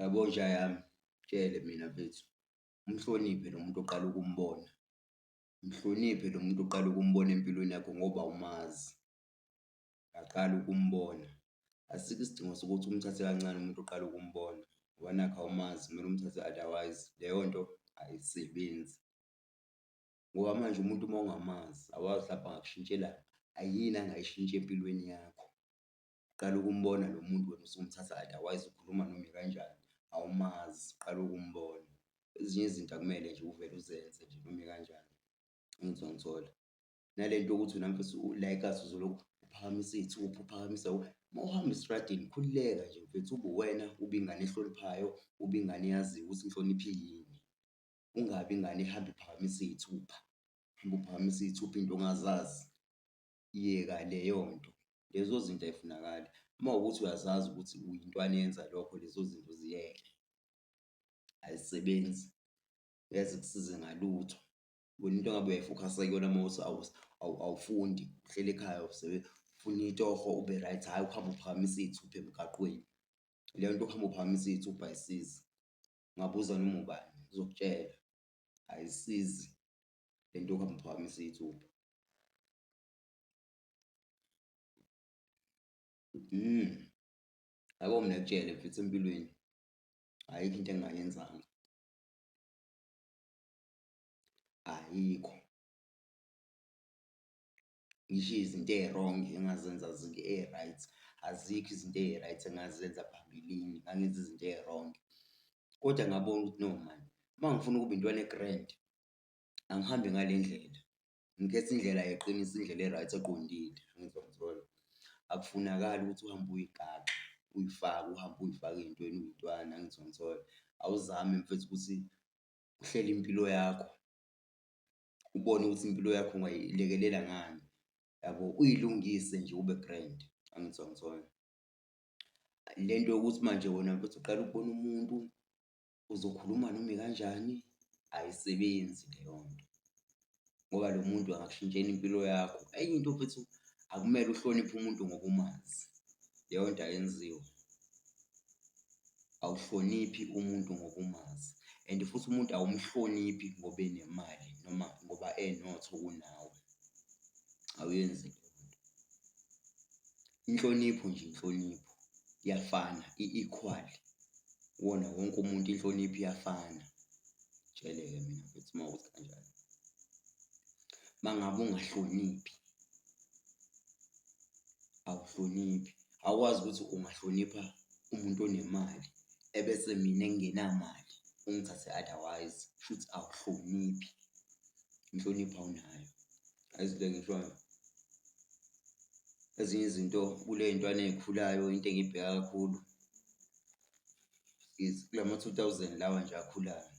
Yabo nja yami, tshele mina mfethu, umhloniphe lo muntu oqala ukumbona, mhloniphe lo muntu oqala ukumbona empilweni yakho ngoba awumazi, uyaqala ukumbona. Asikho isidingo sokuthi umthathe kancane umuntu oqala ukumbona ngoba nakhu awumazi kumele umthathe otherwise leyo nto ayisebenzi. Ngoba manje umuntu uma ungamazi awazi hlampe angakushintshela, yini angayishintsha empilweni yakho. Uqala ukumbona lo muntu wena usumthatha otherwise ukhuluma noma ikanjani, awumazi uqala ukumbona. Ezinye izinto akumele nje uvele uzenze nje noma ikanjani, angithi uyangithola? Nale nto yokuthi wena mfethu ulay'khasi uzolokhu uphakamisa iy'thupha uphakamisa uma uhamba estradini khululeka nje mfethu ube uwena, ube ingane ehloniphayo, ube ingane eyaziyo ukuthi inhlonipho iyini. Ungabi ingane ehambe iphakamisa iy'thupha, uhambe uphakamisa iy'thupha iy'nto ongazazi, yeka leyo nto, lezo zinto ay'funakali. Uma kuwukuthi uyazazi ukuthi uyintwana eyenza lokho lezo zinto ziyeke, ayisebenzi, ngeke zikusize ngalutho. Wena into engabe uyayifokhasa kuyona uma kuwukuthi awufundi uhleli ekhaya ufuna itoho ube-right, hhayi ukuhamba uphakamisa iy'thupha emgaqweni. Leyo nto yokuhamba uphakamisa iy'thupha ayisizi, ungabuza noma ubani uzokutshela, ayisizi le nto yokuhamba uphakamisa iy'thupha. Yabo mina ngikutshele mfethu empilweni ayikho into engingayenzanga, ayikho. Ngisho izinto ey'wrong engazenza ey'right, azikho izinto ey'right engazenza phambilini ngangenza izinto ey'wrong. Kodwa ngabona ukuthi no mani, uma ngifuna ukuba intwana e-grand angihambe ngale ndlela, ngikhethe indlela yeqiniso indlela e-right eqondile, angithi uyangithola? Akufunakali ukuthi uhambe uy'gaxa uy'fake uhambe uy'fake ey'ntweni uyintwana, angithi uyangithola? Awuzame mfethu ukuthi uhlele impilo yakho, ubone ukuthi impilo yakho ungayilekelela ngani yabo, uyilungise nje ube-grand, angithi uyangithola? Le nto yokuthi manje wena mfethu uqala ukubona umuntu uzokhuluma noma ikanjani, ayisebenzi leyo nto ngoba lo muntu angakushintshela impilo yakho. Enye into mfethu akumele uhloniphe umuntu ngoba umazi, leyo nto ayenziwa, awuhloniphi umuntu ngoba umazi and futhi umuntu awumhloniphi ngoba enemali noma ngoba enotho kunawe, awuyenzi leyo nto. Inhlonipho nje inhlonipho iyafana i-equal kuwona wonke umuntu inhlonipho iyafana, tshele-ke mina mfethu uma kuwukuthi kanjalo. Uma ngabe ungahloniphi awuhloniphi, awukwazi ukuthi ungahlonipha umuntu onemali ebese mina engingenamali ungithathe otherwise kushuthi awuhloniphi, inhlonipho awunayo. Yazi le engishoyo? Ezinye izinto kuley'ntwana ey'khulayo into engiyibheka kakhulu is kulama-two thousand lawa nje akhulayo,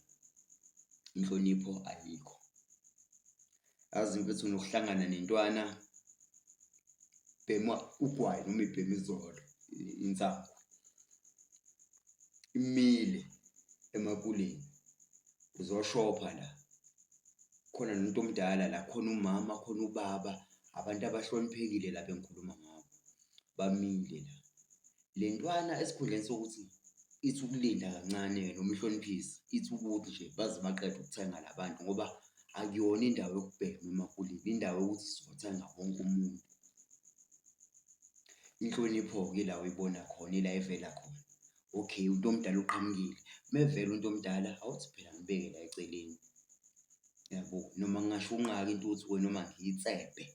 inhlonipho ayikho. Yazi mfethu unokuhlangana nentwana bhema ugwayi noma ibhema izolo insangu, imile emakuleni uzoshopha la, khona nomuntu omdala la, khona umama, khona ubaba, abantu abahloniphekile laba engikhuluma ngabo, bamile la. Le ntwana esikhundleni sokuthi ithi ukulinda kancane-ke noma ihloniphise, ithi ukuthi nje baze baqede ukuthenga la bantu ngoba akuyona indawo yokubhema emakuleni, indawo yokuthi sizothenga wonke umuntu. Inhlonipho-ke ila oyibona khona, ila evela khona. Okay, umuntu omdala uqhamukile, uma evela umuntu omdala awuthi phela ngibeke la eceleni, yabo noma ngingashunqa-ke intuthu-ke noma ngiyitsebhe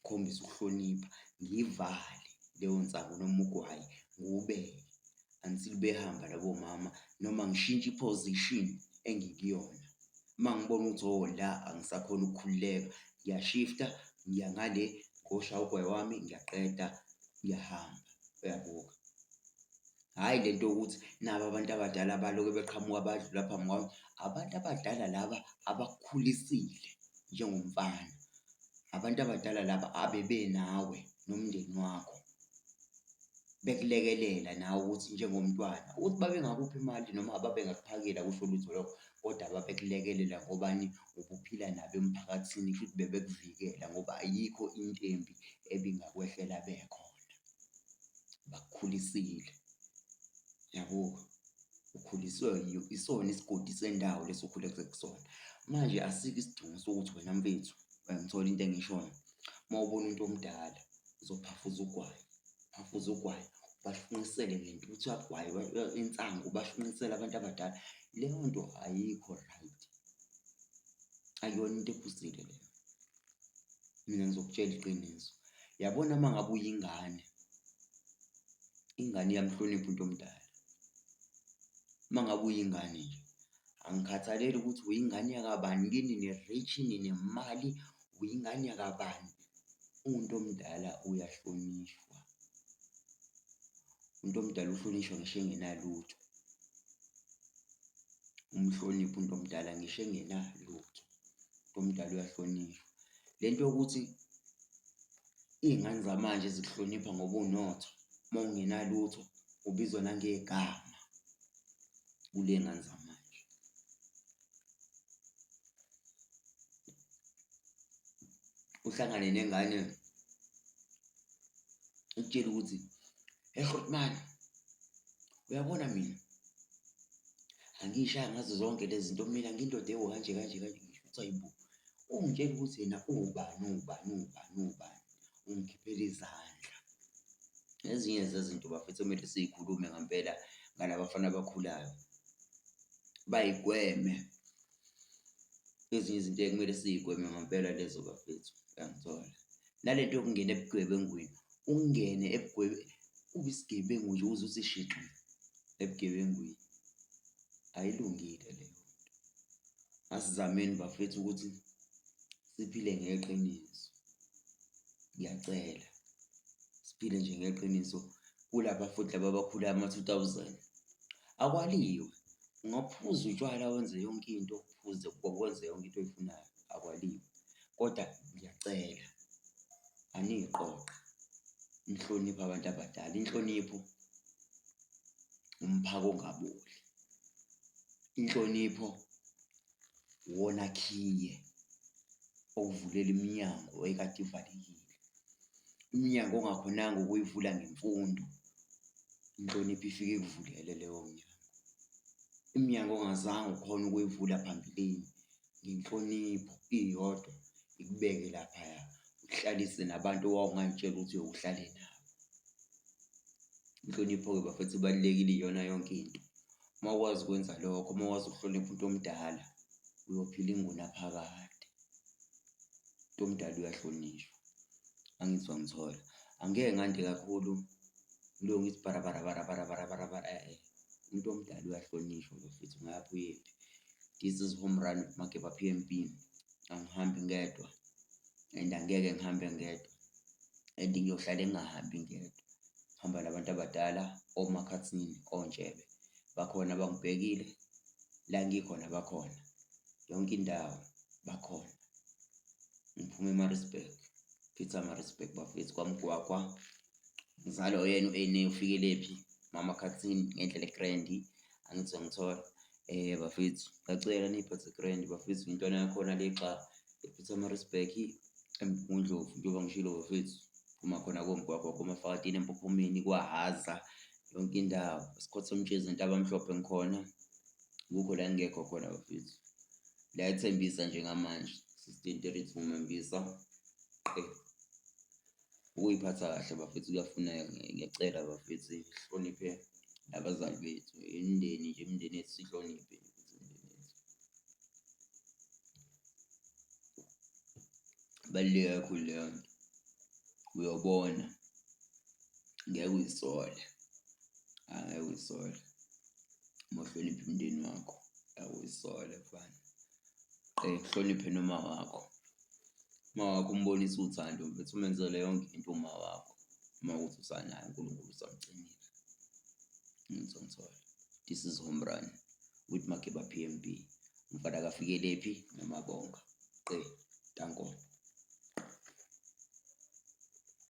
ngikhombise ukuhlonipha, ngiyivale leyo nsangu noma ugwayi ngiwubeke until behamba labo mama noma ngishintshe i-position engikuyona. Uma ngibona ukuthi oh la angisakhoni ukukhululeka, ngiya-shift-a ngiya ngale ngoshaya ugwayi wami ngiyaqeda ngiyahamba, uyabuka. Hhayi le nto yokuthi naba abantu abadala baloke beqhamuka badlula phambi kwami, abantu abadala laba abakukhulisile njengomfana, abantu abadala laba abebenawe nomndeni wakho bekulekelela nawe ukuthi njengomntwana, ukuthi babengakuphi imali noma babengakuphakeli akusho lutho lokho, kodwa babekulekelela ngobani? Ubuphila nabo emphakathini kushuthi bebekuvikela ngoba ayikho into embi ebingakwehlela bekhona, bakukhulisile, yabo. Ukhuliswe isona isigodi sendawo lesi okhule kusona. Manje asikho isidingo sokuthi wena mfethu, uyangithola into engiyishoyo, uma ubona umuntu omdala uzophafuza ugwayi, uphafuze ugwayi, ubashunqisele ngentuthu kagwayi insangu ubashunqisele abantu abadala, leyo nto ayikho right, akuyona into ephusile leyo. Mina ngizokutshela iqiniso, yabona uma ngabe uyingane, ingane iyamhlonipha umuntu omdala, uma ngabe uyingane nje angikhathaleli ukuthi uyingane yakabani kini ni-rich ninemali, uyingane yakabani, umuntu omdala uyahlonishwa. Umuntu omdala uhlonishwa ngisho engenalutho, umhloniphe umuntu omdala ngisho engenalutho, umuntu omdala uyahlonishwa. Le nto yokuthi iy'ngane zamanje zikuhlonipha ngoba unotho, uma ungenalutho ubizwa nangegama kule y'ngane zamanje. Uhlangane nengane ikutshele ukuthi hey Grootman, uyabona mina angiyishayi ngazo zonke lezi zinto mina ngindoda ewu kanje kanje kanje ngisho ukuthi hayibo ungitshela ukuthi yena uwubani uwubani uwubani uwubani ungikhiphela izandla. Ezinye zezinto bafethu ekumele siy'khulume ngampela ngalabafana abakhulayo bayigweme ezinye izinto ekumele siy'gweme ngampela lezo bafethu, uyangithola. Nale nto yokungena ebugebengwini, ungene ube isigebengu nje uze uthi shiqi ebugebengwini, ayilungile leyo nto. Asizameni bafethu ukuthi siphile ngeqiniso, ngiyacela siphile nje ngeqiniso kulaba futhi laba abakhulayo ama-two thousand, akwaliwe ungaphuza utshwala wenze yonke into uphuze wenze yonke into oyifunayo akwaliwe kodwa ngiyacela aniy'qoqe nihloniphe abantu abadala inhlonipho umphako ongaboli inhlonipho uwona khiye okuvulela iminyango ekade ivalekile iminyango ongakhonanga ukuyivula ngemfundo inhlonipho ifike ikuvulele leyo mnyango iminyango ongazange ukhone ukuyivula phambilini ngenhlonipho iyodwa ikubeke laphaya uhlalise nabantu owawungay'tshela ukuthi uyoke uhlale nabo. Inhlonipho-ke bafethu ibalulekile iyona yonke into. Uma ukwazi ukwenza lokho, uma ukwazi ukuhlonipha umuntu omdala uyophila ingunaphakade. Umuntu omdala uyahlonishwa, angithi uyangithola. Angeke ngande kakhulu ngilokhu ngithi bara bara bara bara bara bara bara e-e. Umuntu omdala uyahlonishwa bafethu ungayaphi uyephi. This is home run with Mageba P_M_B, angihambi ngedwa and angeke ngihambe ngedwa and ngiyohlale ngingahambi ngedwa. Ngihamba nabantu abadala omakhathini, ontshebe bakhona bangibhekile la ngikhona bakhona yonke indawo bakhona. Ngiphuma eMaritzburg, Pietermaritzburg bafethu kwaMgwagwa. Ngizalwa uyena u-Ene uFikelephi, mama Khathini ngendlela e-grand, angithi uyangithola. Bafethu ngiyacela niy'phathe grand bafethu intwana yakhona le xa ePietermaritzburg eMgungundlovu njengoba ngishilo bafethu phuma khona koMgwagwa koMafakatini eMpophomeni kwaHhaza yonke indawo eSikhotha eNtabamhlophe ngikhona kukho la engingekho khona bafethu la eThembisa njengamanje 16:32 Membisa qe ukuyiphatha kahle bafethu kuyafuneka ngiyacela bafethu sihloniphe nabazali bethu imindeni nje imindeni yethu sihloniphe nje imindeni yethu. Ibaluleke kakhulu leyo nto, uyobona ngeke uy'sole, angeke uy'sole uma uhlonipha umndeni wakho ngeke uy'sole mfana. Hloniphe noma wakho, umawakho umbonise uthando mfethu umenzele yonke into umawakho uma kuwukuthi usanaye uNkulunkulu usamgcinile. Angithi uyangithola? This is home run with Mageba P_M_B, umfana kaFikelephi noMabonga, qe danko.